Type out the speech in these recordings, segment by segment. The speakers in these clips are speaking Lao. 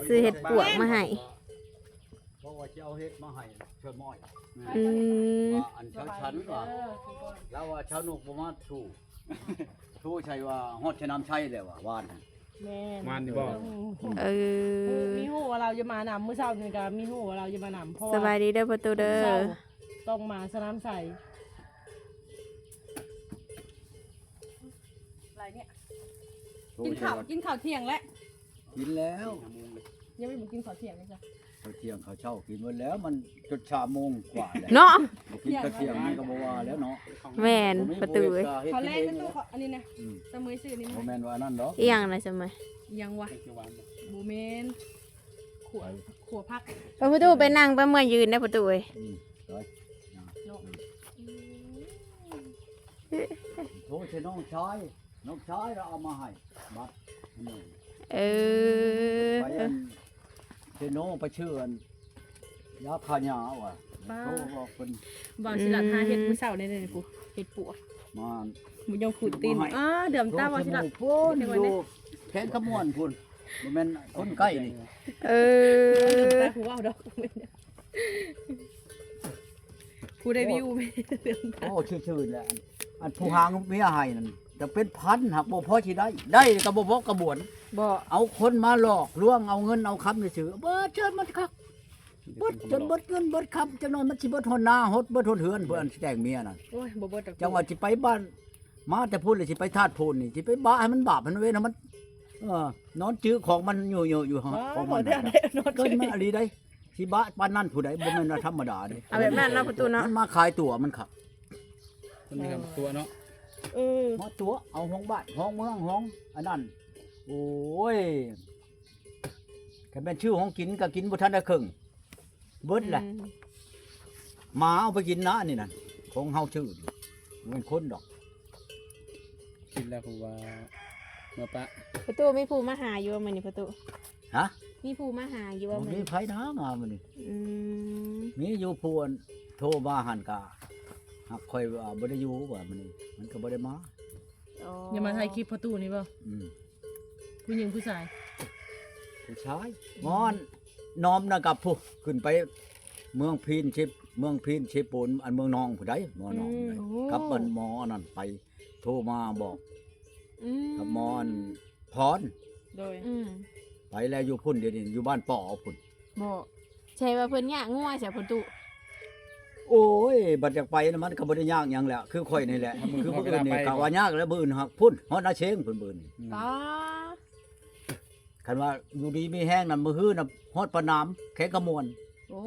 ຊື້ເຫັດປວກມາໃຫ້ ເພາະວ່າຈະເອົາເຫັດມາໃຫ້ຊາວນ້ອຍ ອືມ ວ່າອັນຊາວສັນວ່າ ລາວວ່າຊາວນົກບໍ່ມາສູ້ ໂທໃສ່ວ່າຮອດຊະນຳໄຊແລ້ວວ່າ ວານຫັ້ນ ແມ່ນ ວານນີ້ບໍ່? ເອີ ມີຮູ້ວ່າລາວຈະມານຳ ມື້ເຊົ້ານີ້ກໍມີຮູ້ວ່າລາວຈະມານຳ ເພາະວ່າ ສະບາຍດີເດີພໍ່ຕູ້ເດີ ເຊົ້າຕ້ອງມາຊະນຳໄຊ. ໄລເນຍ ໂທ ກິນເຂົ້າ ໃສ່ວ່າ ກິນເຂົ້າທ່ຽງແລ້ວ ກິນແລ້ວ ຍັງບໍ່ກິນເຂົ້າທ່ຽງເລີຍຈ້ະ ເຂົ້າທ່ຽງເຂົ້າເຊົ້າກິນໝົດແລ້ວ ມັນຈົນສາມໂມງກວ່າແລ້ວເນາະ ບໍ່ກິນເຂົ້າທ່ຽງມັນກໍບໍ່ວ່າແລ້ວເນາະ ແມ່ນ ບໍ່ມີ ປະຕູເອີຍ ເຮັດ ເຂົ້າແລງ ກິນເອງ ປະຕູ ອັນນີ້ນະ ອືມ ສະເໝີຍຊື່ນີ້ ບໍ່ແມ່ນວ່າອັນນັ້ນດອກ ອີຫຍັງນະສະເໝີຍ ອີຫຍັງວະ ບໍ່ແມ່ນ ຂົ້ວ ຂົ້ວຜັກ ປະຕູໄປນັ່ງ ປະເໝືອຍຢືນໄດ້ປະຕູເອີຍ ອືມ ໄປ ເນາະ ອືມ ໂທໃສ່ນ້ອງຊາຍ ນ້ອງຊາຍລາວເອົາມາໃຫ້ ບັດ ເອີ ໄປອັນເຊໂນ ໄປຊື້ອັນ ຢາຂ້າຫຍ້າວ່າ ປ້າ ໂທບອກເພິ່ນ ບ່າວສິລັດຫາເຫັດ ອືມ ມື້ເຊົ້ານີ້ ນີ້ ນີ້ ປູ ເຫັດປວກ ມາ ບໍ່ຍອມຂູດຕີນ ມາໃຫ້ ອ້າ ເດືອມຕາບ່າວສິລັດ ໂທ ຢູ່ແຂວງຄຳມ່ວນພຸ້ນ ບໍ່ແມ່ນຄົນໃກ້ນີ້ ເອີ ເດືອມຕາຜູ້ເວົ້າດອກ ຜູ້ໄດ້ວິວ ໂອ້ ຊື່ໆແຫຼະ ອັນ ອັນຜູ້ຫາເມຍໃຫ້ນັ້ນ ຈະເປັນພັນຫາກບໍ່ພໍຊິໄດ້ ໄດ້ກໍບໍ່ພໍກະບວນ ບໍ່ ເອົາຄົນມາຫຼອກລວງເອົາເງິນເອົາຄຳຊື່ໆ ເບິດເຊີນມັນຄັກ ເບິດຈົນເບິດເງິນເບິດຄຳ ຈັກໜ້ອຍມັນຊິເບິດຮອດນາ ຮອດເບິດຮອດເຮືອນ ເພື່ອອັນຊິແຕ່ງເມຍນັ້ນ ໂອ້ຍ ບໍ່ເບິດດອກ ຈັ່ງວ່າຊິໄປບ້ານ ມາແຕ່ພຸ້ນລະຊິໄປທາດໂພນນີ້ ຊິໄປບະໃຫ້ມັນບາບໃຫ້ມັນເວນ ໃຫ້ມັນ ເອີ ນອນຈື່ຂອງມັນຢູ່ໆຢູ່ ຂອງມັນ ເກີນມາອີ່ຫຼີໃດ໋ ຊິບະປານນັ້ນຜູ້ໃດ ບໍ່ແມ່ນວ່າທຳມະດາເດ້ ເອົາແບບນັ້ນເນາະປະຕູເນາະ ມັນມາຂາຍຕົວະມັນຄັກ ມັນມີຄຳຕົວະເນາະ ເອີ ມາຕົວະ ເອົາຫ້ອງບ້ານ ຫ້ອງເມືອງ ຫ້ອງອັນນັ້ນ ໂອ້ຍ ຄັນແມ່ນຊື່ຂອງກິນກໍກິນບໍ່ທັນໄດ້ເຄິ່ງ ເບິດແຫຼະ ອືມ ໝາເອົາໄປກິນນະ ອັນນີ້ນະ ຂອງເຮົາຊື່ ບໍ່ແມ່ນຄົນດອກ ກິນແລ້ວຄືວ່າມາປະ ປະຕູ ມີຜູ້ມາຫາຢູ່ບໍ່ມື້ນີ້ປະຕູ? ຮະ? ມີຜູ້ມາຫາຢູ່ບໍ່? ບໍ່ມີໃຜນະມາມື້ນີ້ ອືມ ມີຢູ່ຜູ້ອັນໂທມາຫັ້ນກະ ຫາກຂ້ອຍວ່າບໍ່ໄດ້ຢູ່ວ່າມື້ນີ້ ມັນກໍບໍ່ໄດ້ມາ ອໍ ຢ່າມາຖ່າຍຄລິບປະຕູນີ້ບໍ່? ອືມ ຜູ້ຍິງຜູ້ຊາຍ? ຜູ້ຊາຍ ໝໍນ້ອມນະກັບຜູ້ຂຶ້ນໄປເມືອງພີນເຊ ເມືອງພີນເຊໂປນ ອັນເມືອງນອງຜູ້ໃດ ໝໍນ້ອມ ອືມ ກັບອັນໝໍອັນນັ້ນໄປ ໂທມາບອກ ອືມ ກັບໝໍອັນພອນ ໂດຍ ອືມ ໄປແລ້ວຢູ່ພຸ້ນ ດຽວນີ້ຢູ່ບ້ານປໍພຸ້ນ ບໍ່ ໃຊ່ວ່າເພິ່ນຍາກງົວຊະປະຕູ? ໂອ້ຍ ບັດຢາກໄປນະ ມັນກໍບໍ່ໄດ້ຍາກຫຍັງແຫຼະ ຄືຂ້ອຍນີ້ແຫຼະ ຄືຜູ້ອື່ນນີ້ກໍວ່າຍາກແລ້ວ ມື້ອື່ນຮອດພຸ້ນ ຮອດນາເຊງພຸ້ນ ມື້ອື່ນ ອືມ ປາ ຄັນວ່າຢູ່ດີມີແຮງນັ້ນ ມື້ຮືນນະຮອດປານາມ ແຂວງຄຳມ່ວນ ໂອ້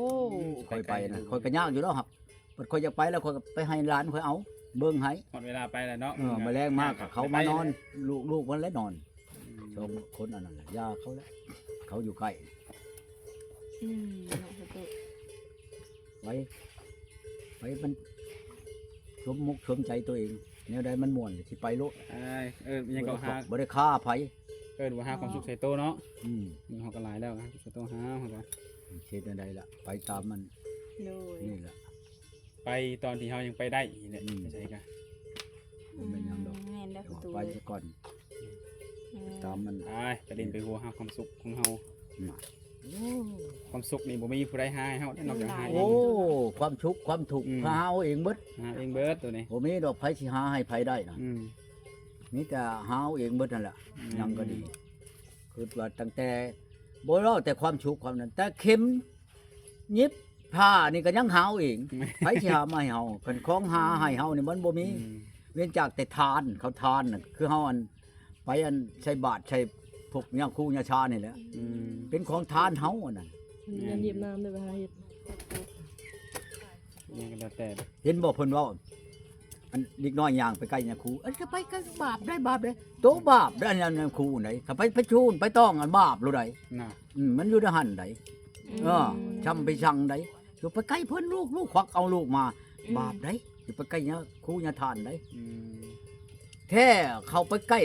ຂ້ອຍໄປນະ ຂ້ອຍກໍຍາກຢູ່ແລ້ວ ບັດຂ້ອຍຢາກໄປແລ້ວ ຂ້ອຍກໍໄປໃຫ້ຫຼານຂ້ອຍເອົາເບິ່ງໃຫ້ ຮອດເວລາໄປແລ້ວເນາະ ເອີ ມື້ແລງມາກໍເຂົາມານອນ ລູກໆມັນແຫຼະນອນ ອືມ ສອງຄົນອັນນັ້ນແຫຼະ ຢ່າເຂົາແຫຼະ ເຂົາຢູ່ໃກ້ ອືມ ເນາະ ໄປ ໄປມັນສົມມຸກສົມໃຈຕົວເອງ ແນວໃດມັນມ່ວນຊິໄປໂລດ ເອີ້ນຫຍັງກໍຫາ ບໍ່ໄດ້ຄ້າໃຜ ເອີ້ນວ່າຫາຄວາມສຸກໃສ່ໂຕເນາະ ອືມ ເງິນເຮົາກໍຫຼາຍແລ້ວ ຫາຄວາມສຸກໃສ່ໂຕ ຫາເຮົາກໍ ເຮັດແນວໃດລະ ໄປຕາມມັນ ໂດຍ ນີ້ລະ ໄປຕອນທີ່ເຮົາຍັງໄປໄດ້ນີ້ແຫຼະ ອືມ ໄປໃສກະ ບໍ່ແມ່ນຫຍັງດອກ ອືມ ແມ່ນແລ້ວ ໄປຊະກ່ອນ ອືມ ຕາມມັນ ໄປ ໄປຫຼິ້ນໄປຫົວ ຫາຄວາມສຸກຂອງເຮົາ ອືມ ຄວາມສຸກນີ້ບໍ່ມີຜູ້ໃດຫາໃຫ້ເຮົາໄດ້ ນອກຈາກຫາເອງ ໂອ້ ຄວາມສຸກຄວາມທຸກ ອືມ ຫາເອົາເອງເບິດ ຫາເອງເບິດໂຕນີ້ ບໍ່ມີດອກໃຜຊິຫາໃຫ້ໃຜໄດ້ນະ ອືມ ມີແຕ່ຫາເອົາເອງເບິດຫັ້ນແຫຼະ ອືມ ຫຍັງກໍດີ ຄິດວ່າຕັ້ງແຕ່ ບໍ່ເວົ້າແຕ່ຄວາມສຸກຄວາມນັ້ນ ແຕ່ເຂັມ ຫຍິບຜ້ານີ້ກໍຍັງຫາເອົາເອງ ໃຜຊິຫາມາໃຫ້ເຮົາ ຄັນຂອງຫາໃຫ້ເຮົານີ້ມັນບໍ່ມີ ອືມ ເວັ້ນຈາກແຕ່ທານ ເຂົາທານນະ ຄືເຮົາອັນ ໄປອັນໃສ່ບາດໃສ່ພວກຍາຄູຍາຊານີ້ແຫຼະ ອືມ ເປັນຂອງທານເຮົາອັນນັ້ນ ຢ່າຫຍິບນ້ຳເດີ ໄປຫາເຮັດ ຫຍັງກໍແລ້ວແຕ່ ເຫັນບໍ່ເພິ່ນເວົ້າ ອັນເດັກນ້ອຍຍ່າງໄປໃກ້ຍາຄູ ອັນຈະໄປໃກ້ບາບໄດ້ ບາບໄດ້ ໂຕບາບໄດ້ ອັນຍາຄູໄດ໋ ຖ້າໄປ ໄປຊູນໄປຕ້ອງ ອັນບາບໂລດໄດ໋ ນະ ອືມ ມັນຢູ່ໃນຫັ້ນໄດ໋ ອືມ ເອີ ຊ່ຳໄປຊັງໄດ໋ ຢ່າໄປໃກ້ເພິ່ນ ລູກ ລູກຄວັກເອົາລູກມາ ອືມ ບາບໄດ໋ ຢ່າໄປໃກ້ຍາຄູຍາທ່ານໄດ໋ ອືມ ແທ້ເຂົ້າໄປໃກ້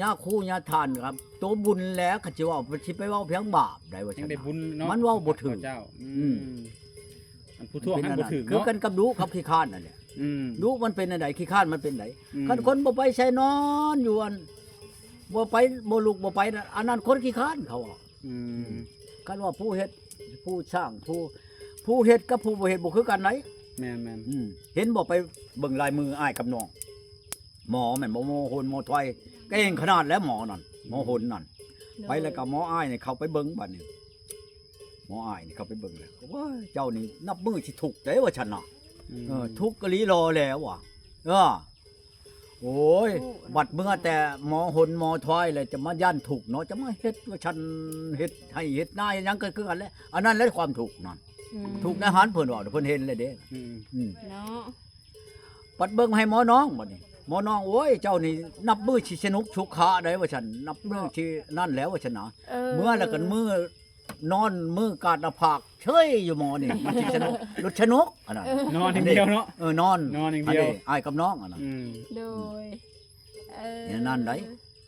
ຍາຄູຍາທ່ານ ກໍໂຕບຸນແລ້ວ ຄັນຊິເວົ້າ ຊິໄປເວົ້າພຽງບາບໄດ໋ ວ່າຊັ້ນ ຍັງໄດ້ບຸນເນາະ ມັນເວົ້າບໍ່ຖືກ ເຈົ້າ ອືມ ອືມ ອັນຜູ້ທວງຫັ້ນບໍ່ຖືກເນາະ ຄືກັນກັບດຸກັບຂີ້ຄ້ານນັ້ນແຫຼະ ອືມ ດຸມັນເປັນອັນໃດ ຂີ້ຄ້ານມັນເປັນໃດ ອືມ ຄັນຄົນບໍ່ໄປໃສ ນອນຢູ່ອັນ ບໍ່ໄປ ບໍ່ລຸກບໍ່ໄປນະ ອັນນັ້ນຄົນຂີ້ຄ້ານ ເຂົາວ່າ. ອືມ ຄັນວ່າຜູ້ເຮັດ ຜູ້ສ້າງ ຜູ້ ຜູ້ເຮັດກັບຜູ້ບໍ່ເຮັດບໍ່ຄືກັນໃດ໋. ແມ່ນໆ ອືມ ເຫັນບໍ່ ໄປເບິ່ງລາຍມືອ້າຍກັບນ້ອງ ໝໍແມ່ນບໍ່ ໝໍໂຫນ ໝໍທວາຍ ເກັ່ງຂະໜາດແລ້ວໝໍນັ້ນ ໝໍໂຫນນັ້ນ. ໂດຍ ໄປແລ້ວກໍໝໍອ້າຍນີ້ເຂົ້າໄປເບິ່ງບັດນີ້ ໝໍອ້າຍນີ້ເຂົ້າໄປເບິ່ງແລ້ວ ໂອ້ຍ ເຈົ້ານີ້ນັບມື້ຊິທຸກເດ້ວ່າຊັ້ນນະ. ອືມ ເອີ ທຸກອີ່ຫຼີລໍແລ້ວວ່າ ເອີ ໂອ້ຍ ໂອ້ ບັດເມື່ອແຕ່ໝໍໂຫນໝໍທວາຍແລ້ວ ຈະມາຢ້ານທຸກເນາະ ຈະມາເຮັດວ່າຊັ້ນ ເຮັດໄຮ່ເຮັດນາເຮັດຫຍັງກໍຄືກັນແຫຼະ ອັນນັ້ນແຫຼະຄວາມທຸກນັ້ນ. ອືມ ທຸກໃນຫັ້ນເພິ່ນເວົ້າ ເພິ່ນເຫັນແລ້ວເດ້. ອືມ ອືມ ເນາະ ບັດເບິ່ງໃຫ້ໝໍນ້ອງບັດນີ້ ໝໍນ້ອງ ໂອ້ຍ ເຈົ້ານີ້ນັບມື້ຊິສະໜຸກສຸຂະໄດ໋ວ່າຊັ້ນ ນັບມື້ຊິນັ້ນແລ້ວວ່າຊັ້ນນະ. ເອີ ເມື່ອແລ້ວກັນມື້ ນອນມືກາດໜ້າຜາກເຊີຍຢູ່ໝໍນີ້ ມັນຊິສະໜຸກ ລົດສະໜຸກອັນນັ້ນ. ເອີ ນອນຢ່າງດຽວເນາະ. ເອີ ນອນ ນອນຢ່າງດຽວ ອັນນີ້ອ້າຍກັບນ້ອງອັນນັ້ນ. ອືມ ໂດຍ ເອີ ແນວນັ້ນໃດ໋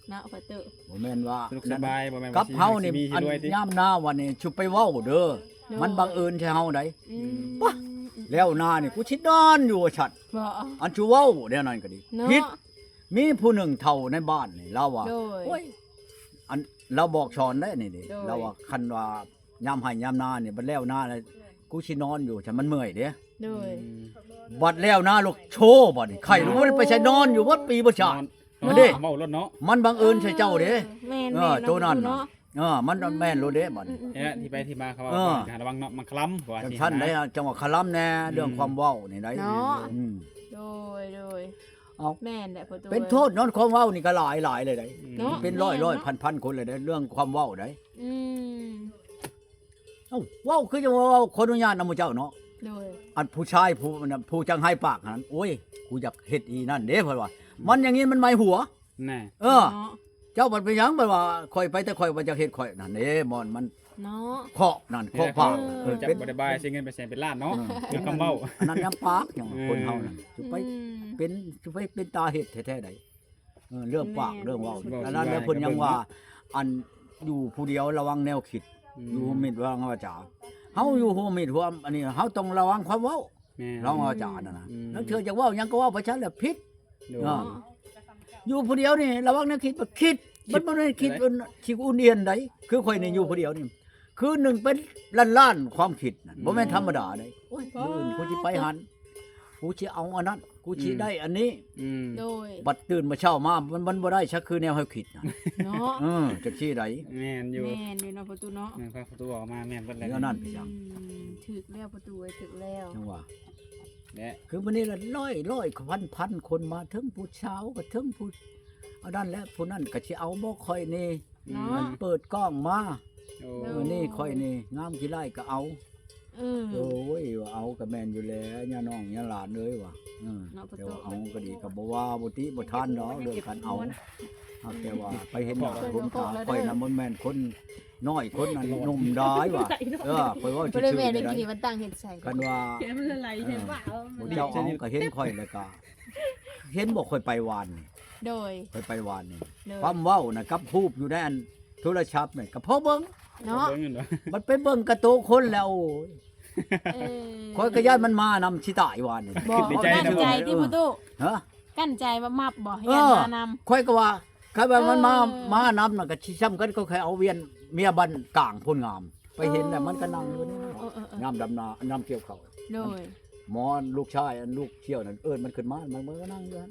ເນາະ ປະຕູ ບໍ່ແມ່ນວ່າສະໜຸກສະບາຍ ບໍ່ແມ່ນ ກັບເຮົານີ້ ວ່າຊິມີ ອັນ ມີຮວຍຕິ ຍາມນາວັນນີ້ ຊຸໄປເວົ້າເດີ ໂດຍ ມັນບັງເອີນໃສ່ເຮົາໃດ໋. ອືມ ປະ ອືມ ແລ້ວນານີ້ ກູຊິນອນຢູ່ວ່າຊັ້ນ ບໍ່ ອັນຊຸເວົ້າແນວນັ້ນກໍດີ ເນາະ ຜິດ. ມີຜູ້ໜຶ່ງເຖົ້າໃນບ້ານນີ້ ລາວວ່າ ໂດຍ ໂອ້ຍ ອັນ ລາວບອກສອນໄດ້ນີ້ເດ້ ໂດຍ ລາວວ່າ ຄັນວ່າຍາມໄຮ່ຍາມນານີ້ ບັດແລ້ວນາແລ້ວ ກູຊິນອນຢູ່ ຊັ້ນມັນເມື່ອຍເດ້. ໂດຍ ອືມ ບັດແລ້ວນາ ລູກໂຊ ບັດນີ້ ໄຂ້ ເນາະ ບໍ່ໄດ້ໄປໃສ ນອນຢູ່ເບິດປີເບິດຊາດ. ນອນ ເດ້ ເວົ້າໂລດເນາະ ມັນບັງເອີນໃສ່ເຈົ້າເດ້. ເອີ ແມ່ນໆ ເອີ ໂຕນັ້ນນະ ເນາະ ເອີ ມັນ ອືມ ແມ່ນໂລດເດ້ບັດນີ້. ເອີ ທີ່ໄປທີ່ມາເຂົາວ່າ ເອີ ການລະວັງເນາະ ມັນຄະລຳ ວ່າ ຈັ່ງຊັ້ນໃດ໋ ຈັ່ງວ່າຄະລຳແດ່ ອືມ ເລື່ອງຄວາມເວົ້ານີ້ໄດ໋. ເນາະ ອືມ ໂດຍ ໂດຍ ເອົ້າ ແມ່ນແຫຼະພໍ່ຕູ້ ເປັນໂທດຍ້ອນຄວາມເວົ້ານີ້ກໍຫຼາຍໆເລີຍໄດ໋. ອືມ ເນາະ ເປັນຮ້ອຍໆ ແມ່ນເນາະ ພັນໆຄົນເລີຍໄດ໋ ເລື່ອງຄວາມເວົ້າໄດ໋. ອືມ ເອົ້າ ເວົ້າຄືຈັ່ງວ່າເວົ້າ ຂໍອະນຸຍາດນຳໝູ່ເຈົ້າເນາະ. ໂດຍ ອັນຜູ້ຊາຍຜູ້ ຜູ້ຈັ່ງໃຫ້ປາກຫັ້ນ ໂອ້ຍ ກູຢາກເຮັດອີ່ນັ້ນເດ້ ເພິ່ນວ່າ ອືມ ມັນຢ່າງນີ້ມັນໝາຍຫົວ ແນ່ ເອີ ເນາະ ເຈົ້າບັດເປັນຫຍັງ ບັດວ່າຂ້ອຍໄປ ແຕ່ຂ້ອຍວ່າຢາກເຮັດຂ້ອຍນັ້ນເດ້ ບ່ອນມັນ ເນາະ ເຄາະນັ້ນເຄາະປາກ. ເອີ ເອີ ເອີ ເປັນ ບໍ່ໄດ້ບາຍໃຊ້ເງິນໄປແສນເປັນລ້ານເນາະ ເອີ ເປັນຄຳເວົ້າ ອັນນັ້ນຍາມປາກຫຍັງ ເອີ ຄົນເຮົານັ້ນ ຊິໄປ ອືມ ເປັນ ຊິໄປເປັນຕາເຮັດແທ້ໆໃດ໋. ເອີ ເລື່ອງປາກ ແມ່ນ ເລື່ອງເວົ້າ ເວົ້າ ອັນນັ້ນແຫຼະ ເພິ່ນຍັງວ່າ ອັນ ຢູ່ຜູ້ດຽວລະວັງແນວຄິດ ອືມ ຢູ່ໂຮມມິດລະວັງວາຈາ ເຮົາ ອືມ ຢູ່ໂຮມມິດຮ່ວມ ອັນນີ້ເຮົາຕ້ອງລະວັງຄວາມເວົ້າ ແມ່ນ ລະວັງວາຈານັ້ນນະ ອືມ ລາງເທື່ອຢາກເວົ້າຫຍັງກໍເວົ້າໄປຊັ້ນແຫຼະ ຜິດ ເນາະ ເນາະ ຢູ່ຜູ້ດຽວນີ້ລະວັງແນວຄິດ ຄິດ ມັນບໍ່ແມ່ນຄິດ ຄິດ ຊິອຸ່ນອຽນໃດ໋ ຄືຂ້ອຍນີ້ຢູ່ຜູ້ດຽວນີ້ ຄືໜຶ່ງເປັນລ້ານໆຄວາມຄິດນັ້ນ ອືມ ບໍ່ແມ່ນທຳມະດາເດ້. ໂອ້ຍ ມື້ອື່ນກູຊິໄປຫັ້ນ ກູຊິເອົາອັນນັ້ນ ກູຊິ ອືມ ໄດ້ອັນນີ້ ອືມ ໂດຍ ບັດຕື່ນມາເຊົ້າມາ ມັນ ມັນບໍ່ໄດ້ຊະ ຄືແນວເຮົາຄິດນະ ເນາະ ເອີ ຈັ່ງຊີ້ໃດ໋. ແມ່ນຢູ່ ແມ່ນຢູ່ເນາະພໍ່ຕູ້ເນາະ ແມ່ນ ພໍ່ຕູ້ເວົ້າມາແມ່ນເບິດແລ້ວ ແນວນັ້ນ ອືມ ຈັ່ງ ຖືກແລ້ວພໍ່ຕູ້ເອີຍ ຖືກແລ້ວ ຈັ່ງວ່າ ແລະ ຄືມື້ນີ້ລະຮ້ອຍໆພັນໆຄົນມາ ເຖິງຜູ້ສາວກໍເຖິງຜູ້ອັນນັ້ນແຫຼະ ຜູ້ນັ້ນກໍຊິເອົາບໍ່ຂ້ອຍນີ້ ເນາະ ມັນເປີດກ້ອງມາ ໂອ້ ເອີ ນີ້ຂ້ອຍນີ້ງາມຂີ້ຮ້າຍກໍເອົາ ເອີ ໂອ້ຍ ວ່າເອົາກໍແມ່ນຢູ່ແຫຼະ ຍານ້ອງຍາຫຼານເອີຍວ່າ ເອີ ເນາະ ແຕ່ວ່າເອົາກໍດີ ກໍບໍ່ວ່າບໍ່ຕິບໍ່ທານດອກ ເລື່ອງການເອົາ ຫາກແຕ່ວ່າໄປເຫັນໜ້າເຫັນຕາ ຂ້ອຍນະບໍ່ແມ່ນຄົນນ້ອຍ ຄົນນັ້ນໜຸ່ມດາຍວ່າ ເອີ ຂ້ອຍເວົ້າຊື່ໆ ບໍ່ໄດ້ແມ່ນ ເມື່ອກີ້ນີ້ມັນຕັ້ງເຮັດໃສ່ ຄັນວ່າ ເອີ ເຈົ້າເອົາກໍເຫັນຂ້ອຍແລ້ວກໍ ເຫັນບໍ່ ຂ້ອຍໄປວານນີ້ ໂດຍ ຂ້ອຍໄປວານນີ້ ໂດຍ ຄວາມເວົ້ານະກັບຮູບຢູ່ໃນອັນໂທລະສັບນີ້ກໍພໍເບິ່ງ ເນາະ ເບິ່ງຢູ່ເນາະ ມັນໄປເບິ່ງກະໂຕຄົນແລ້ວ ໂອ້ຍ ເອີ ຂ້ອຍກໍຢ້ານມັນມານຳຊິຕາຍວານນີ້ ບໍ່ ໃນໃຈ ໃນໃຈຕິພໍ່ຕູ້ ຮະ ກັ້ນໃຈວ່າມັບບໍ່ ເອີ ຢ້ານມານຳ ຂ້ອຍກໍວ່າ ຄັນວ່າມັນມາ ເອີ ມານຳນະກໍຊິຊ້ຳກັນ ກໍຄ່ອຍເອົາວຽນເມຍບ້ານກາງໂພນງາມ ໄປເຫັນແລ້ວມັນກໍນັ່ງຢູ່ນີ້ ເອີ ເອີ ເອີ ຍາມດຳນາ ຍາມກ່ຽວເຂົ້າ ໂດຍ ໝໍລູກຊາຍ ອັນລູກສ່ຽວນັ້ນ ເອີ້ນມັນຂຶ້ນມາ ມັນ ມັນກໍນັ່ງຢູ່ຫັ້ນ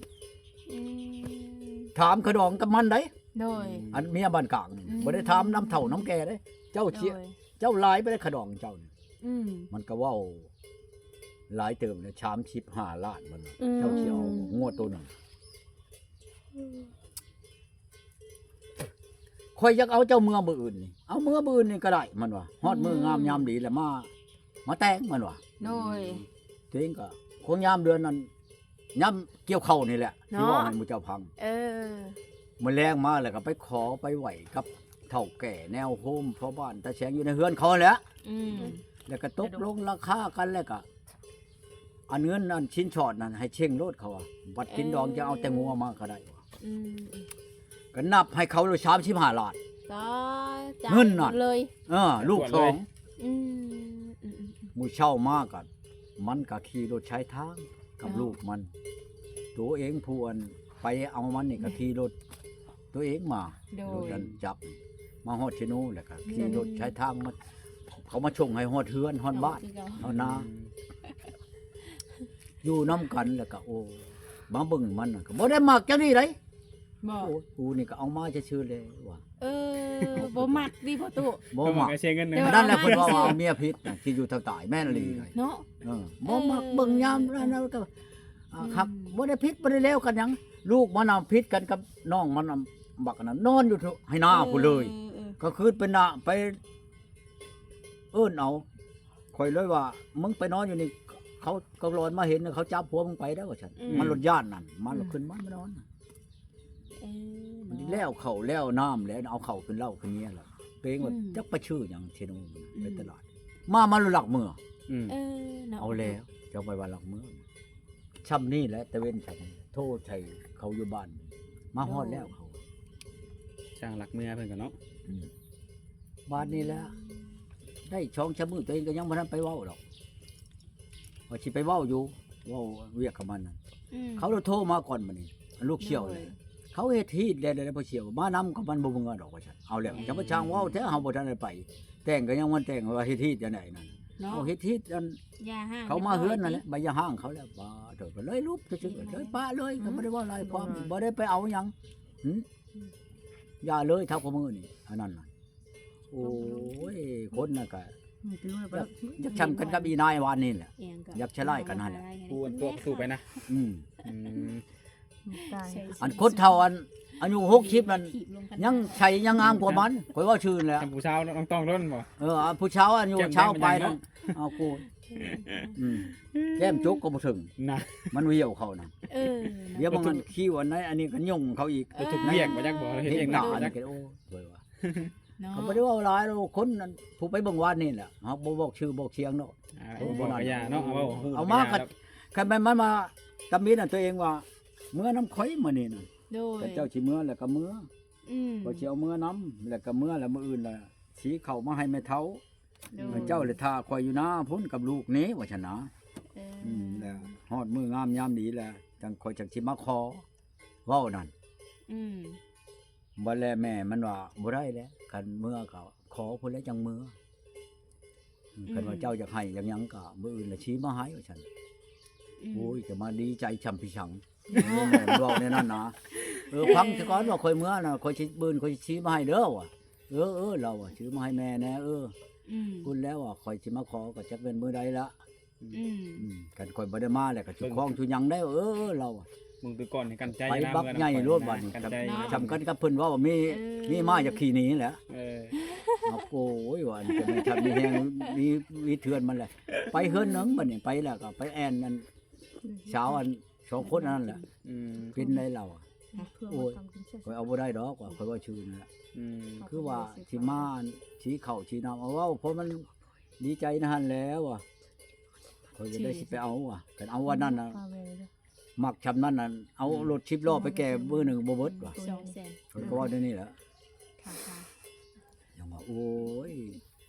ອືມ ຖາມຂະດອງກັບມັນໄດ໋ ໂດຍ ອັນເມຍບ້ານກາງນີ້ ອືມ ບໍ່ໄດ້ຖາມນຳເຖົ້ານຳແກ່ເດ້ ເຈົ້າເສຍ ໂດຍ ເຈົ້າຫຼາຍໄປໄດ້ຂະດອງເຈົ້ານີ້ ອືມ ມັນກໍເວົ້າຫຼາຍເຕີບແລ້ວ ສາມສິບຫ້າລ້ານມັນວ່າ ອືມ ເຈົ້າຊິເອົາງົວໂຕໜຶ່ງ ຂ້ອຍຢາກເອົາເຈົ້າເມືອມື້ອື່ນນີ້ ເອົາເມືອມື້ອື່ນນີ້ກໍໄດ້ ມັນວ່າ ຮອດມື້ງາມຍາມດີແລ້ວມາ ມາແຕ່ງ ມັນວ່າ ໂດຍ ເອງກໍຄົງຍາມເດືອນນັ້ນ ຍາມກ່ຽວເຂົ້ານີ້ແຫຼະ ເນາະ ຊິເວົ້າໃຫ້ໝູ່ເຈົ້າຟັງ ເອີ ມື້ແລງມາແລ້ວກໍໄປຂໍໄປໄຫວ້ກັບເຖົ້າແກ່ແນວໂຮມພໍ່ບ້ານຕາແສງຢູ່ໃນເຮືອນເຂົາຫັ້ນແຫຼະ ອືມ ແລ້ວກໍຕົກລົງລາຄາກັນ ແລ້ວກໍ ອັນເງິນອັນສິນສອດນັ້ນໃຫ້ເຊັງໂລດ ເຂົາວ່າ ບັດກິນດອງ ເອີ ຈະເອົາແຕ່ງົວມາກໍໄດ້ວ່າ ອືມ ກໍນັບໃຫ້ເຂົາເລີຍ ສາມສິບຫ້າລ້ານ ຕາຍ ເງິນນັ້ນ ເລີຍ ເອີ ລູກສອງ ອືມ ອືມ ອືມ ມື້ເຊົ້າມາກໍ ມັນກໍຂີ່ລົດສາຍທາງກັບ ເນາະ ລູກມັນ ໂຕເອງຜູ້ອັນໄປເອົາມັນນີ້ກໍ ອືມ ຂີ່ລົດ ໂຕ ຕົວເອງມາ ໂດຍ ລົດອັນຈັກ ມາຮອດເຊໂນ ແລ້ວກໍຂີ່ລົດສາຍທາງມາ ເຂົາມາສົ່ງໃຫ້ຮອດເຮືອນຮອດບ້ານ ຮອດນາ ຢູ່ນຳກັນ ແລ້ວກໍ ໂອ້ ມາເບິ່ງມັນ ກໍບໍ່ໄດ້ມັກຈັ່ງນີ້ໃດ ບໍ່ ໂອ້ ກູນີ້ກໍເອົາມາຊື່ໆແຫຼະວ່າ ເອີ ບໍ່ມັກຕິພໍ່ຕູ້ ບໍ່ມັກ ເສຍເງິນ ນັ້ນແຫຼະ ເພິ່ນວ່າເອົາເມຍຜິດນະ ທີ່ຢູ່ທາງໃຕ້ ແມ່ນອີ່ຫຼີເນາະ ເອີ ບໍ່ມັກ ເອີ ເບິ່ງຍາມນັ້ນ ແລ້ວກໍ ອ່າ ອືມ ຄັກ ບໍ່ໄດ້ຜິດ ບໍ່ໄດ້ແລ້ວກັນຫຍັງ ລູກມັນນະຜິດກັນກັບນ້ອງມັນນະ ບັກອັນນັ້ນ ນອນຢູ່ໄຮ່ນາພຸ້ນເລີຍ ເອີ ເອີ ກາງຄືນໄປນະ ໄປເອີ້ນເອົາ ຂ້ອຍເລີຍວ່າ ມຶງໄປນອນຢູ່ນີ້ ເຂົາ ເຂົາຫຼອນມາເຫັນ ເຂົາຈັບຜົວມຶງໄປແລ້ວວ່າຊັ້ນ ອືມ ມັນລົດຢ້ານນັ້ນ ມັນ ອືມ ຂຶ້ນມາມານອນ ເອີ ມັນ ເນາະ ແລ້ວເຂົ້າແລ້ວນ້ຳແລ້ວ ເອົາເຂົ້າຂຶ້ນເຫຼົ້າຂຶ້ນເມຍແລ້ວ ເກງວ່າ ອືມ ຈັກໄປຊື້ຫຍັງເຊໂນ ອືມ ໄປຕະຫຼາດ ມາ ມາລັກເມືອ ອືມ ເອີ ເນາະ ເອົາແລ້ວ ເຈົ້າໄປວ່າລັກເມືອ ຊ່ຳນີ້ແຫຼະ ຕາເວັນຊ່ຳນີ້ ໂທໃສ່ເຂົາຢູ່ບ້ານ ມາຮອດແລ້ວເຂົາ ຊ່າງລັກເມືອເພິ່ນກໍເນາະ ອືມ ບາດນີ້ແຫຼະ ໄດ້ສອງສາມມື້ ຕົວເອງກໍຍັງບໍ່ທັນໄປເວົ້າດອກ ວ່າຊິໄປເວົ້າຢູ່ ເວົ້າວຽກກັບມັນນັ້ນ ອືມ ເຂົາໂທມາກ່ອນບັດນີ້ ລູກສ່ຽວເລີຍ ໂດຍ ເຂົາເຮັດຮີດແລ້ວ ແລ້ວພໍ່ສ່ຽວມານຳ ກໍມັນບໍ່ເມືອດອກວ່າຊັ້ນ ເອົາແລ້ວ ອືມ ຈະມາຊ່າງເວົ້າແທ້ ເຮົາບໍ່ທັນໄດ້ໄປ ແຕ່ງກໍຍັງວັນແຕ່ງ ວ່າເຮັດຮີດຈັ່ງໃດນັ້ນ ເນາະ ເອົາເຮັດຮີດອັນ ຢ່າຮ້າງ ເຂົາມາເຮືອນນັ້ນແຫຼະ ເລີຍ ໃບຢ່າຮ້າງເຂົາແລ້ວ ປະໂທ້ ກໍເລີຍຫຼຸບຊື່ໆ ເລີຍປະເລີຍ ອືມ ກໍບໍ່ໄດ້ເວົ້າຫຼາຍຄວາມ ບໍ່ໄດ້ໄປເອົາຫຍັງ ຫື ຢ່າເລີຍ ເທົ່າກວ່າມື້ນີ້ ອັນນັ້ນນະ ໂອ້ຍ ຄົນນັ້ນກະ ຢາກ ຢາກຊ່ຳກັນກັບອີນາຍວານນີ້ແຫຼະ ຢາກຊະລາຍກັນຫັ້ນແຫຼະ ຜູ້ອັນຕົວະປະຕູໄປນະ ອືມ ອືມ ຕາຍ ອັນຄົນເຖົ້າ ອັນອາຍຸຫົກສິບນັ້ນ ຍັງໃສຍັງງາມກວ່າມັນ ຂ້ອຍເວົ້າຊື່ແຫຼະ ທ່ານຜູ້ສາວນ້ອງຕ້ອງໂດນບໍ່ ເອີ ຜູ້ສາວອາຍຸຊາວປາຍນັ້ນ ເອົາໂກ ອືມ ແກ້ມຈົກກໍບໍ່ເຖິງນະ ມັນຫວ່ຽວເຂົານະ ເອີ ຫວ່ຽວມັນຄິ້ວອັນໃດ ອັນນີ້ກໍຍົ່ງເຂົາອີກ ໄປຖືກວຽກບໍ່ຈັກບໍ່ ເຮັດວຽກໜັກບໍ່ຈັກ ໂອ້ຍ ເນາະ ເຂົາບໍ່ໄດ້ເວົ້າຫຼາຍດອກ ຄົນນັ້ນ ຜູ້ໄປເບິ່ງວານນີ້ແຫຼະ ເຮົາບໍ່ບອກຊື່ບອກສຽງດອກ ອ່າ ເອີ ບໍ່ບອກກໍຢ່າເນາະ ເອົາມາ ຄັນແມ່ນມັນມາຕຳມິດນະ ຕົວເອງວ່າ ເມືອນຳຂ້ອຍມື້ນີ້ນະ ໂດຍ ເຈົ້າຊິເມືອແລ້ວກໍເມືອ ອືມ ຂ້ອຍຊິເອົາເມືອນຳ ແລ້ວກໍເມືອ ແລ້ວມື້ອື່ນລະຊິເຂົ້າມາໃຫ້ແມ່ເຖົ້າ ໂດຍ ເຈົ້າລະຖ້າຂ້ອຍຢູ່ນາພຸ້ນກັບລູກນີ້ ວ່າຊັ້ນນະ ເອີ ອືມ ແລ້ວຮອດມື້ງາມຍາມດີແລ້ວ ຈັ່ງຂ້ອຍຈັ່ງຊິມາຂໍ ເວົ້ານັ້ນ ອືມ ບັດແລະແມ່ມັນວ່າ ບໍ່ໄດ້ແລ້ວ ຄັນເມືອກໍຂໍພຸ້ນແຫຼະຈັ່ງເມືອ ອືມ ຄັນວ່າເຈົ້າຢາກໃຫ້ຢາກຫຍັງກໍມື້ອື່ນລະຊີ້ມາໃຫ້ ວ່າຊັ້ນ ອືມ ໂອ້ຍ ຈະມາດີໃຈຊ່ຳພິສັງ ອືມ ແມ່ນເວົ້າແນວນັ້ນນະ ເອີ ຟັງຊະກ່ອນວ່າຂ້ອຍເມືອນະ ຂ້ອຍຊິ ມື້ອື່ນຂ້ອຍຊິຊື້ມາໃຫ້ເດີ ວ່າ ເອີ ເອີ ລາວວ່າ ຊື້ມາໃຫ້ແມ່ແດ່ ເອີ ອືມ ພຸ້ນແລ້ວວ່າ ຂ້ອຍຊິມາຂໍ ກໍຈັກແມ່ນມື້ໃດລະ ອືມ ອືມ ຄັນຂ້ອຍບໍ່ໄດ້ມາແລ້ວກໍຊຸຄອງຊຸຫຍັງໄດ້ ເອີ ລາວວ່າ ເບິ່ງແຕ່ກ່ອນໃຫ້ກັນໃຈ ໄປບັກໃຫຍ່ໂລດບາດນີ້ ກັນໃຈ ຊ່ຳກັນກັບເພິ່ນເວົ້າ ມີ ເອີ ມີມາຢາກຂີ່ໜີແຫຼະ ເອີ ໂອ້ຍ ວ່າອັນຈະມີທັນມີແຮງ ມີ ມີເທື່ອນມັນແຫຼະ ໄປເຮືອນໜຶ່ງບາດນີ້ ໄປແລ້ວກໍໄປແອ່ນນັ້ນ ສາວອັນສອງຄົນອັນນັ້ນແຫຼະ ອືມ ເປັນໄດລາວ ໂອ້ຍ ຂ້ອຍເອົາບໍ່ໄດ້ດອກວ່າ ຂ້ອຍເວົ້າຊື່ນັ້ນແຫຼະ ອືມ ຄືວ່າຊິມາອັນ ຊິເຂົ້າຊິນຳ ເອົາເວົ້າ ເພາະມັນດີໃຈນະຫັ້ນແຫຼະວ່າ ຂ້ອຍກໍໄດ້ຊິໄປເອົາວ່າ ຄັນເອົາອັນນັ້ນນະ ມັກຊ່ຳນັ້ນນະ ເອົາລົດສິບລໍ້ໄປແກ່ມື້ໜຶ່ງບໍ່ເບິດວ່າ ສອງແສນ ຂ້ອຍກໍເວົ້າແນວນີ້ແຫຼະ ຫຍັງວ່າ ໂອ້ຍ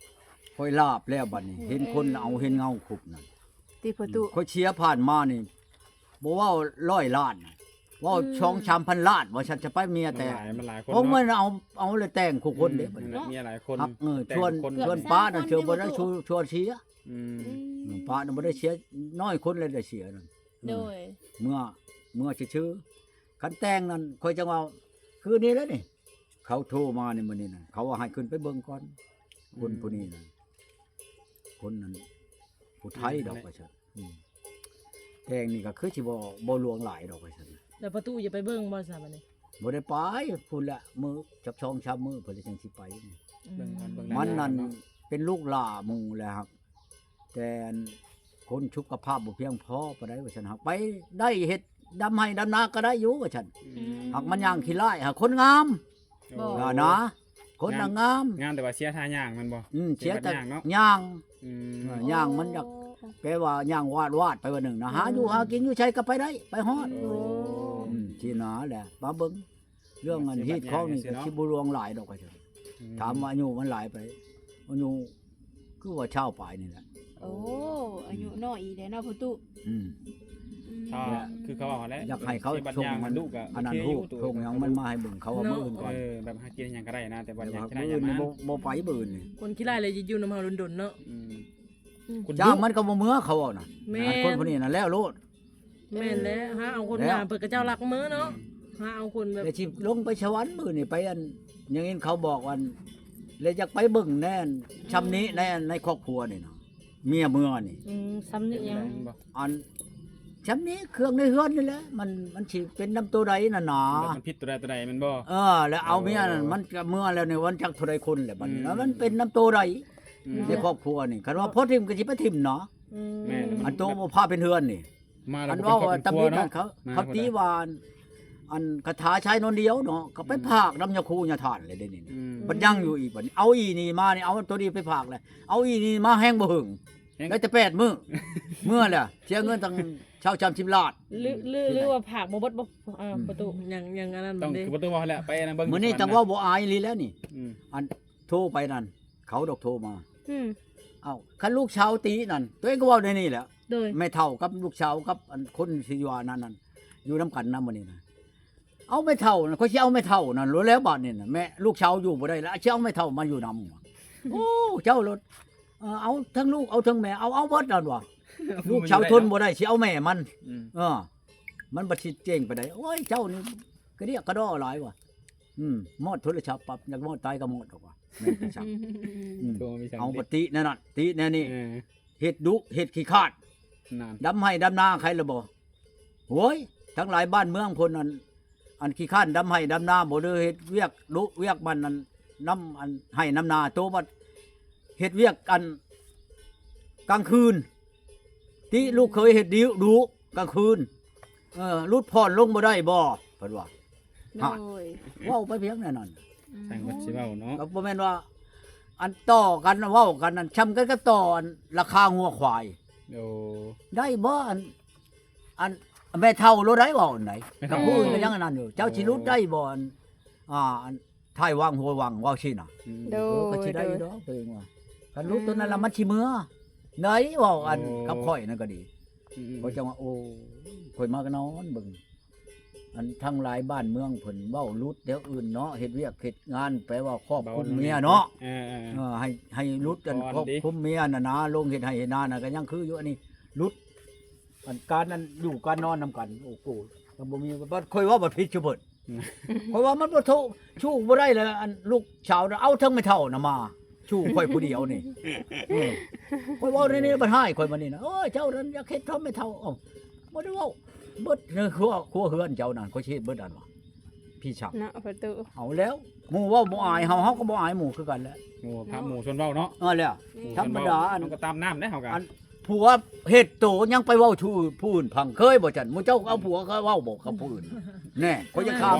ຂ້ອຍລາບແລ້ວບັດນີ້ ເຫັນຄົນເອົາເຫັນເງົາຄຸບນັ້ນ ຕິປະຕູ ຂ້ອຍເສຍຜ່ານມານີ້ ບໍ່ເວົ້າຮ້ອຍລ້ານນະ ເວົ້າ ອືມ ສອງສາມພັນລ້ານ ວ່າຊັ້ນ ຈະໄປເມຍແຕ່ ມັນຫຼາຍ ມັນຫຼາຍຄົນ ເພາະມັນເນາະ ເອົາ ເອົາແລ້ວແຕ່ງຄູ່ຄົນເດ້ ອືມ ບັດນີ້ ເນາະ ເມຍຫຼາຍຄົນ ເອີ ຊວນ ແຕ່ງຄົນ ຊວນປ້ານັ້ນ ເທື່ອບໍ່ໄດ້ ຊວນ ຊວນເສຍ ອືມ ອືມ ປ້ານັ້ນບໍ່ໄດ້ເສຍ ນ້ອຍຄົນແລ້ວໄດ້ເສຍນັ້ນ ໂດຍ ເມືອ ເມືອຊື່ໆ ຄັນແຕ່ງນັ້ນ ຂ້ອຍຈັ່ງວ່າ ຄືນີ້ແຫຼະນີ້ ເຂົາໂທມາໃນມື້ນີ້ນະ ເຂົາວ່າໃຫ້ຂຶ້ນໄປເບິ່ງກ່ອນ ຄົນ ອືມ ຜູ້ນີ້ນະ ຄົນນັ້ນ ຜູ້ໄທດອກ ວ່າຊັ້ນ ອືມ ແຕ່ງນີ້ກໍຄືຊິບໍ່ ບໍ່ຫຼວງຫຼາຍດອກ ວ່າຊັ້ນ ແລ້ວປະຕູຈະໄປເບິ່ງບໍ່ຊະບັດນີ້? ບໍ່ໄດ້ໄປ ພຸ້ນແຫຼະ ມື້ຈັກສອງສາມມື້ພຸ້ນແຫຼະ ຈັ່ງຊິໄປ ອືມ ເບິ່ງກ່ອນ ເບິ່ງ ມັນນັ້ນ ເປັນລູກຫຼ້າໝູ່ແຫຼະ ຫາກ ແຕ່ອັນຄົນສຸຂະພາບບໍ່ພຽງພໍປານໃດວ່າຊັ້ນ ຫາກໄປໄດ້ເຮັດດຳໄຮ່ດຳນາກໍໄດ້ຢູ່ວ່າຊັ້ນ ອືມ ຫາກມັນຍ່າງຂີ້ລ້າຍ ຫາກຄົນງາມ ໂອ້ ນະ ຄົນນະງາມ ງາມແຕ່ວ່າເສຍທ່າຍ່າງແມ່ນບໍ່? ອືມ ເສຍແຕ່ ເສຍທ່າຍ່າງເນາະ ຍ່າງ ອືມ ເອີ ຍ່າງມັນຢາກ ໂອ້ ແປວ່າຍ່າງວາດໆໄປວ່າໜຶ່ງນະ ອືມ ຫາຢູ່ຫາກິນຢູ່ໃສກໍໄປໄດ້ ໄປຮອດ ໂອ້ ອືມ ຊີ້ນະແຫຼະ ມາເບິ່ງ ເລື່ອງອັນຮີດຄອງນີ້ກໍຊິບໍ່ຫຼວງຫຼາຍດອກ ອືມ ຖາມວ່າອາຍຸມັນຫຼາຍໄປ ອາຍຸຄືວ່າຊາວປາຍນີ້ແຫຼະ ໂອ້ ອາຍຸນ້ອຍອີກແລ້ວເນາະພໍ່ຕູ້ ອືມ ອືມ ກໍຄືເຂົາເວົ້າຫັ້ນແຫຼະ ຢາກໃຫ້ເຂົາສົ່ງອັນນັ້ນຮູບ ສົ່ງຫຍັງມັນມາໃຫ້ເບິ່ງ ເຂົາວ່າມື້ອື່ນກ່ອນ ເອີ ແບບຫາກິນຫຍັງກໍໄດ້ນະ ແຕ່ວ່າຢາກເຮັດຫຍັງ ມື້ອື່ນນີ້ບໍ່ ບໍ່ໄປມື້ອື່ນນີ້ ຄົນຂີ້ລ້ານແລ້ວຢູ່ນຳເຮົາດົນໆເນາະ ອືມ ອືມ ຈ້າງມັນກໍບໍ່ເມືອ ເຂົາເວົ້ານະ ແມ່ນ ອັນຄົນຜູ້ນີ້ນະແລ້ວໂລດ ແມ່ນແຫຼະ ຫາເອົາຄົນງາມ ເພິ່ນກໍເຈົ້າລັກເມືອເນາະ ຫາເອົາຄົນແບບ ແຕ່ຊິລົງໄປສະຫວັນມື້ນີ້ ໄປອັນ ຍັງເຫັນເຂົາບອກອັນ ແລະຢາກໄປເບິ່ງແດ່ ຊຳນິໃນ ໃນຄອບຄົວນີ້ນະ ເມຍເມືອນີ້ ອືມ ຊຳນິຫຍັງ ອັນ ຊຳນີ້ເຄື່ອງໃນເຮືອນນີ້ແຫຼະ ມັນ ມັນຊິເປັນນຳໂຕໃດນັ້ນນະ ມັນຜິດໂຕໃດໂຕໃດແມ່ນບໍ່ ເອີ ແລ້ວເອົາເມຍນັ້ນ ມັນກໍເມືອແລ້ວໃນວັນຈັກເທົ່າໃດຄົນແຫຼະບັດນີ້ ອືມ ແລ້ວມັນເປັນນຳໂຕໃດ ອືມ ໃນຄອບຄົວນີ້ ຄັນວ່າພໍຖິ້ມກໍຊິໄປຖິ້ມເນາະ ອືມ ແມ່ນ ອັນໂຕບໍ່ພາເປັນເຮືອນນີ້ ມາແລ້ວ ອັນເວົ້າວ່າຕຳອິດນັ້ນ ເຂົາ ມາແລ້ວ ເຂົາຕີວ່າ ອັນຄາຖາຊາຍນວນດຽວເນາະ ກໍໄປ ອືມ ພາກນຳຍາຄູຍາທ່ານແຫຼະເດນີ້ ອືມ ບັດຍັງຢູ່ອີກບັດນີ້ ເອົາອີນີ້ມານີ້ ເອົາໂຕນີ້ໄປພາກແລ້ວ ເອົາອີນີ້ມາແຮງບໍ່ເຫິງ ແຮງ ໄດ້ແຕ່ແປດມື້ ເມືອແລ້ວ ເສຍເງິນຕັ້ງຊາວສາມສິບລ້ານ ຫຼື ຫຼື ຫຼືວ່າພາກບໍ່ເບິດບໍ່ ເອີ ອືມ ປະຕູ ຍັງ ຍັງອັນນັ້ນ ຕ້ອງ ເດ້ ຄືປະຕູເວົ້າຫັ້ນແຫຼະ ໄປນຳເບິ່ງ ມື້ນີ້ຈັ່ງເວົ້າບໍ່ອາຍອີ່ຫຼີແລ້ວນີ້ ອືມ ອັນໂທໄປນັ້ນ ເຂົາດອກໂທມາ ອືມ ເອົ້າ ຄັນລູກສາວຕິນັ້ນ ຕົວເອງກໍເວົ້າໃນນີ້ແຫຼະ ໂດຍ ແມ່ເຖົ້າກັບລູກສາວກັບອັນຄົນທີ່ຢູ່ອັນນັ້ນນັ້ນ ຢູ່ນຳກັນນະມື້ນີ້ນະ ເອົາແມ່ເຖົ້ານະ ຂ້ອຍຊິເອົາແມ່ເຖົ້ານັ້ນໂລດແລ້ວບາດນີ້ນະ ແມ່ ລູກສາວຢູ່ບໍ່ໄດ້ແລ້ວ ຊິເອົາແມ່ເຖົ້າມາຢູ່ນຳ ໂອ້ ເຈົ້າໂລດ ເອີ ເອົາທັງລູກເອົາທັງແມ່ ເອົາ ເອົາເບິດນັ້ນວ່າ ລູກສາວທົນບໍ່ໄດ້ ຊິເອົາແມ່ມັນ ອືມ ເອີ ມັນບັດຊິເຈັງປານໃດ ໂອ້ຍ ເຈົ້ານີ້ກະດຽກກະດໍຫຼາຍວ່າ ອືມ ມອດໂທລະສັບປັບ ຢາກມອດຕາຍກໍມອດດອກວ່າ ແມ່ນໄປຊັ້ນ ອືມ ໂທມາມີຫຍັງ ເອົາ ຕິ ບັດຕິແນວນັ້ນ ຕິແນວນີ້ ເອີ ເຮັດດຸ ເຮັດຂີ້ຄ້ານ ນັ້ນ ດຳໄຮ່ດຳນາໃຄລະບໍ່ ໂອ້ຍ ທັງຫຼາຍບ້ານເມືອງພຸ້ນ ອັນ ອັນຂີ້ຄ້ານດຳໄຮ່ດຳນາບໍ່ ຫຼືເຮັດວຽກດຸວຽກມັນນັ້ນ ນຳອັນໄຮ່ນຳນາ ໂຕບັດເຮັດວຽກອັນກາງຄືນ ຕິລູກເຂີຍເຮັດດິ ດຸກາງຄືນ ເອີ ຫຼຸດຜ່ອນລົງບໍ່ໄດ້ບໍ່ ເພິ່ນວ່າ ໂດຍ ເວົ້າໄປພຽງແນວນັ້ນ ອືມ ຊ່າງເພິ່ນຊິເວົ້າເນາະ ກໍບໍ່ແມ່ນວ່າ ອັນຕໍ່ກັນເວົ້າກັນນັ້ນ ຊ່ຳກັນກັບຕໍ່ອັນລາຄາງົວຄວາຍ ໂອ້ ໄດ້ບໍ່ ອັນ ອັນແມ່ເຖົ້າໂລດໃດເວົ້າອັນໃດ ແມ່ເຖົ້າ ກັບຜູ້ອື່ນກໍຍັງອັນນັ້ນຢູ່ ເຈົ້າຊິຫຼຸດໄດ້ບໍ່ ອັນ ອ່າ ອັນ ທ້າຍວັງຫົວວັງ ເວົ້າຊີ້ນະ ອືມ ໂດຍ ເອີ ກໍຊິໄດ້ຢູ່ດອກ ໂດຍ ຕົວເອງວ່າ ຄັນຫຼຸດຕົວນັ້ນລະມັນຊິເມືອ ໄດ້ເວົ້າອັນ ໂອ້ ກັບຂ້ອຍນັ້ນກໍດີ ອືມໆ ຂ້ອຍຈັ່ງວ່າ ໂອ້ ຂ້ອຍມາກໍນອນເບິ່ງ ອັນທັງຫຼາຍບ້ານເມືອງເພິ່ນເວົ້າຫຼຸດແນວອື່ນເນາະ ເຮັດວຽກເຮັດງານ ແປວ່າຄອບຄຸມເມຍເນາະ ເອີໆ ເອີ ໃຫ້ ໃຫ້ຫຼຸດອັນຄອບຄຸມເມຍນະນາ ລົງເຮັດໄຮ່ເຮັດນານະ ກໍຍັງຄືຢູ່ ອັນນີ້ຫຼຸດ ອັນການນັ້ນຢູ່ການນອນນຳກັນ ໂອ້ໂຫ ກໍບໍ່ມີ ບັດຂ້ອຍເວົ້າບັດຜິດຊະເບິດ ອືມ ຂ້ອຍວ່າມັນບໍ່ໂທ ສູ້ບໍ່ໄດ້ແລ້ວ ອັນລູກສາວນະ ເອົາເຖິງແມ່ເຖົ້ານະມາ ສູ້ຂ້ອຍຜູ້ດຽວນີ້ ເອີ ຂ້ອຍເວົ້າໃນນີ້ບັດຮ້າຍຂ້ອຍມານີ້ນະ ໂອ້ຍ ເຈົ້ານັ້ນຢາກເຮັດເທົ່າແມ່ເຖົ້າ ເອົ້າ ບໍ່ໄດ້ເວົ້າ ເບິດໃນຄົວ ຄົວເຮືອນເຈົ້ານັ້ນ ຂ້ອຍຊິເຮັດເບິດອັນວ່າ ພີ່ຊັກ ເນາະ ປະຕູ ເອົາແລ້ວ ໝູ່ເວົ້າບໍ່ອາຍເຮົາ ເຮົາກໍບໍ່ອາຍໝູ່ຄືກັນແຫຼະ ໝູ່ພະໝູ່ຊົນເວົ້າເນາະ ເອີ ແລ້ວ ແມ່ນ ທຳມະດາ ເຮົາກໍຕາມນ້ຳເດ້ ເຮົາກໍ ອັນ ຜົວເຮັດໂຕຍັງໄປເວົ້າສູ່ຜູ້ອື່ນຟັງ ເຄີຍບໍ່ຊັ້ນ ໝູ່ເຈົ້າເອົາຜົວເຂົາເວົ້າບໍ່ກັບຜູ້ອື່ນ ແນ່ ຂ້ອຍຈະຖາມ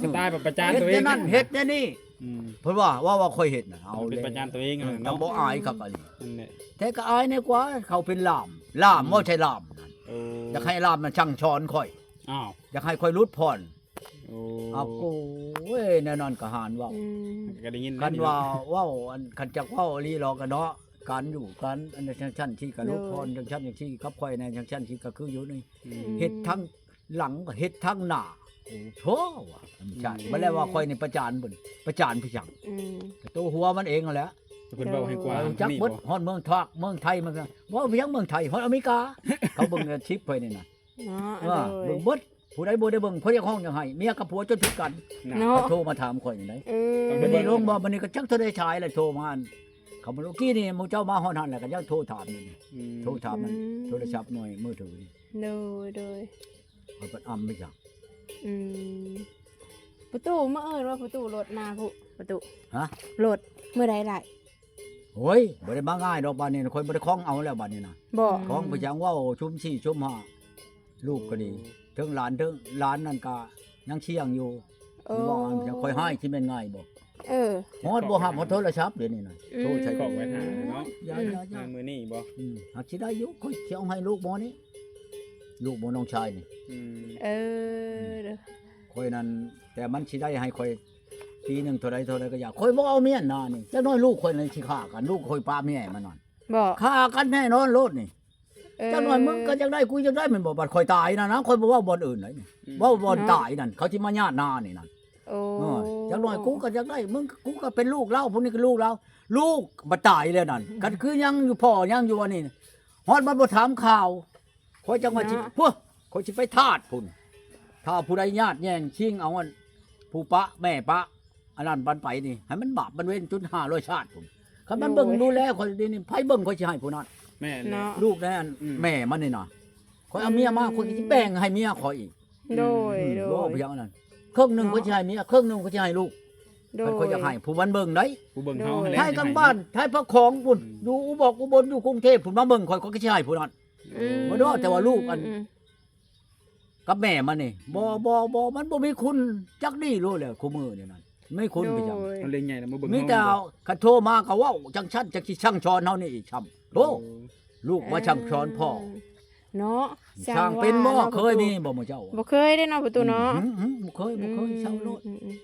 ສະໄຕລ໌ປະຈານຕົວເອງ ເຮັດແນວນັ້ນເຮັດແນວນີ້ ອືມ ເພິ່ນວ່າ ວ່າ ວ່າຂ້ອຍເຮັດນະ ເອົາ ເປັນປະຈານຕົວເອງ ເອີ ນະ ກໍບໍ່ອາຍຄັກອີ່ຫຼີ ນັ້ນແຫຼະ ແທ້ກໍອາຍແນ່ກວ່າ ເຂົາເປັນລ່າມ ລ່າມ ອືມ ບໍ່ໃຊ່ລ່າມ ໂອ້ ຢາກໃຫ້ລ່າມນະສັ່ງສອນຂ້ອຍ ອ້າວ ຢາກໃຫ້ຂ້ອຍຫຼຸດຜ່ອນ ໂອ້ ອ້າວ ໂອ້ຍ ແນວນັ້ນກໍຫານເວົ້າ ອືມ ກໍໄດ້ຍິນ ຄັນວ່າເວົ້າ ອັນ ຄັນຈັກເວົ້າອີ່ຫຼີຫຼອກກະເນາະ ການຢູ່ການອັນນັ້ນຈັ່ງຊັ້ນຊີ້ກໍຫຼຸດຜ່ອນ ໂດຍ ຈັ່ງຊັ້ນຈັ່ງຊີ້ກັບຂ້ອຍແດ່ ຈັ່ງຊັ້ນຊີ້ກໍຄືຢູ່ນີ້ ອືມ ເຮັດທັງຫຼັງກໍເຮັດທັງໜ້າ ໂອ້ໂທ້ວ່າ ອືມ ບໍ່ແລ້ວວ່າຂ້ອຍນີ້ປະຈານເພິ່ນ ປະຈານຜູ້ຫຍັງ ອືມ ໂຕຫົວມັນເອງຫັ້ນແຫຼະ ເພິ່ນເວົ້າໃຫ້ກວ່າ ຮູ້ຈັກເບິດ ຮອດເມືອງທາກ ເມືອງໄທ ມັນກໍເວົ້າໄປຍັງເມືອງໄທ ຮອດອາເມລິກາ ເຂົາເບິ່ງຄລິບຂ້ອຍນີ້ນະ ເນາະ ເອີ ໂດຍ ເບິ່ງເບິດ ຜູ້ໃດບໍ່ໄດ້ເບິ່ງ ເພິ່ນຢາກຮ້ອງຢາກໄຫ້ ເມຍກັບຜົວຈົນຜິດກັນ ເນາະ ເຂົາໂທມາຖາມຂ້ອຍນີ້ໄດ ເອີ ເດີນີ້ລົງບໍ່ ມື້ນີ້ກໍຈັກເທົ່າໃດສາຍລະໂທມາ ຄຳເມື່ອກີ້ນີ້ໝູ່ເຈົ້າມາຮອດຫັ້ນແລ້ວ ກໍຍັງໂທຖາມຢູ່ນີ້ ອືມ ໂທຖາມ ອືມ ໂທລະສັບໜ່ວຍມືຖືນີ້ ໂດຍ ໂດຍ ເຂົາເປັນອຳໄປຈັກ ອືມ ປະຕູ ມາເອີ້ນວ່າປະຕູລົດນາພຸ້ນ ປະຕູ ຮະ ລົດ ມື້ໃດໄດ້ ໂອ້ຍ ບໍ່ໄດ້ມາງ່າຍດອກບາດນີ້ນະ ຂ້ອຍບໍ່ໄດ້ຄອງເອົາແລ້ວບາດນີ້ນະ ບໍ່ ຄອງໄປຈັ່ງເວົ້າຊຸມສີ່ຊຸມຫ້າ ລູກກໍດີ ເຖິງຫຼານ ເຖິງຫຼານນັ້ນກໍຍັງສ່ຽງຢູ່ ເອີ ເວົ້າອັນຂ້ອຍຮ້າຍຊິແມ່ນງ່າຍບໍ່ ເອີ ຮອດບໍ່ຮັບຮອດໂທລະສັບດຽວນີ້ນະ ອືມ ໂທໃສ່ ຂອງໄວ້ຖ້າເນາະ ຢ່າໆໆ ມື້ນີ້ບໍ່ ອືມ ຫາກຊິໄດ້ຢູ່ ຂ້ອຍຊິເອົາໃຫ້ລູກໝໍນີ້ ລູກໝໍນ້ອງຊາຍນີ້ ອືມ ເອີ ຂ້ອຍນັ້ນ ແຕ່ມັນຊິໄດ້ໃຫ້ຂ້ອຍ ປີໜຶ່ງເທົ່າໃດເທົ່າໃດກໍຢ່າ ຂ້ອຍບໍ່ເອົາເມຍນານີ້ ຈັກໜ້ອຍລູກຂ້ອຍນີ້ຊິຂ້າກັນ ລູກຂ້ອຍປະເມຍໃຫ້ມັນນັ້ນ ບໍ່ ຂ້າກັນແນ່ນອນໂລດນີ້ ເອີ ຈັກໜ້ອຍມຶງກໍຢາກໄດ້ ກູຢາກໄດ້ ແມ່ນບໍ່? ບັດຂ້ອຍຕາຍນັ້ນນະ ຂ້ອຍບໍ່ເວົ້າບ່ອນອື່ນໃດນີ້ ອືມ ເວົ້າບ່ອນ ເນາະ ຕາຍນັ້ນ ເຂົາຊິມາຍາດນານີ້ນັ້ນ. ໂອ້ ເອີ ຈັກໜ້ອຍກູກໍຢາກໄດ້ ມຶງ ກູກໍເປັນລູກລາວ ຜູ້ນີ້ກໍລູກລາວ ລູກບັດຕາຍແລ້ວນັ້ນ ຄັນຄືຍັງຢູ່ ພໍ່ຍັງຢູ່ອັນນີ້ ຮອດມັນບໍ່ຖາມຂ່າວ ຂ້ອຍຈັກວ່າຊິ ເນາະ ພວກ ຂ້ອຍຊິໄປທາດພຸ້ນ ຖ້າຜູ້ໃດຍາດແຍ່ງຊິງເອົາອັນ ຜູ້ປະແມ່ປະ ອັນນັ້ນມັນໄປນີ້ ໃຫ້ມັນບາບມັນເວນຈົນຫ້າຮ້ອຍຊາດພຸ້ນ ຄັນມັນເບິ່ງ ໂດຍ ດູແລຂ້ອຍດີນີ້ ໃຜເບິ່ງຂ້ອຍຊິໃຫ້ຜູ້ນັ້ນ ແມ່ນແຫຼະ ເນາະ ລູກນັ້ນ ອືມ ແມ່ມັນນີ້ນະ ຂ້ອຍເອົາເມຍມາ ອືມ ຂ້ອຍກໍຊິແບ່ງໃຫ້ເມຍຂ້ອຍອີກ ໂດຍ ອືມ ໂດຍ ບໍ່ເອົາພຽງອັນນັ້ນ ເຄິ່ງໜຶ່ງ ເນາະ ຂ້ອຍຊິໃຫ້ເມຍ ເຄິ່ງໜຶ່ງຂ້ອຍຊິໃຫ້ລູກ ໂດຍ ຄັນຂ້ອຍຢາກໃຫ້ຜູ້ມັນເບິ່ງໄດ໋ ຜູ້ເບິ່ງເຮົາ ເນາະ ຫັ້ນແຫຼະ ໄທກາງບ້ານ ໄທພະຂອງພຸ້ນ ອືມ ຢູ່ອຸບອກອຸບົນ ຢູ່ກຸງເທບພຸ້ນ ມາເບິ່ງຂ້ອຍ ຂ້ອຍກໍຊິໃຫ້ຜູ້ນັ້ນ ອືມ ບໍ່ດອກ ແຕ່ວ່າລູກອັນ ອືມ ກັບແມ່ມັນນີ້ ອືມ ບໍ່ ບໍ່ ບໍ່ ມັນບໍ່ມີຄຸນຈັກດີ້ໂລດແຫຼະ ຄູ່ມື້ນີ້ນັ້ນ ມີຄຸນໄປຈັ່ງ ໂດຍ ມັນເລີຍໃຫຍ່ແລ້ວ ມາເບິ່ງ ມີແຕ່ ເຮົາ ຄັນໂທມາກໍເວົ້າຈັ່ງຊັ້ນ ຈັກຊິສັ່ງສອນເຮົານີ້ອີກຊ້ຳ ໂອ້ ໂອ້ ລູກມາສັ່ງສອນພໍ່ ອືມ ເນາະ ຊ່າງເປັນບໍ່ ຊ່າງວ່າເນາະ ເຄີຍມີບໍ່ໝູ່ເຈົ້າ ບໍ່ເຄີຍເດ້ເນາະ ປະຕູເນາະ ອືມ ອືມ ບໍ່ເຄີຍ ບໍ່ເຄີຍ ອືມ ເຊົາໂລດ ອືມ ອືມ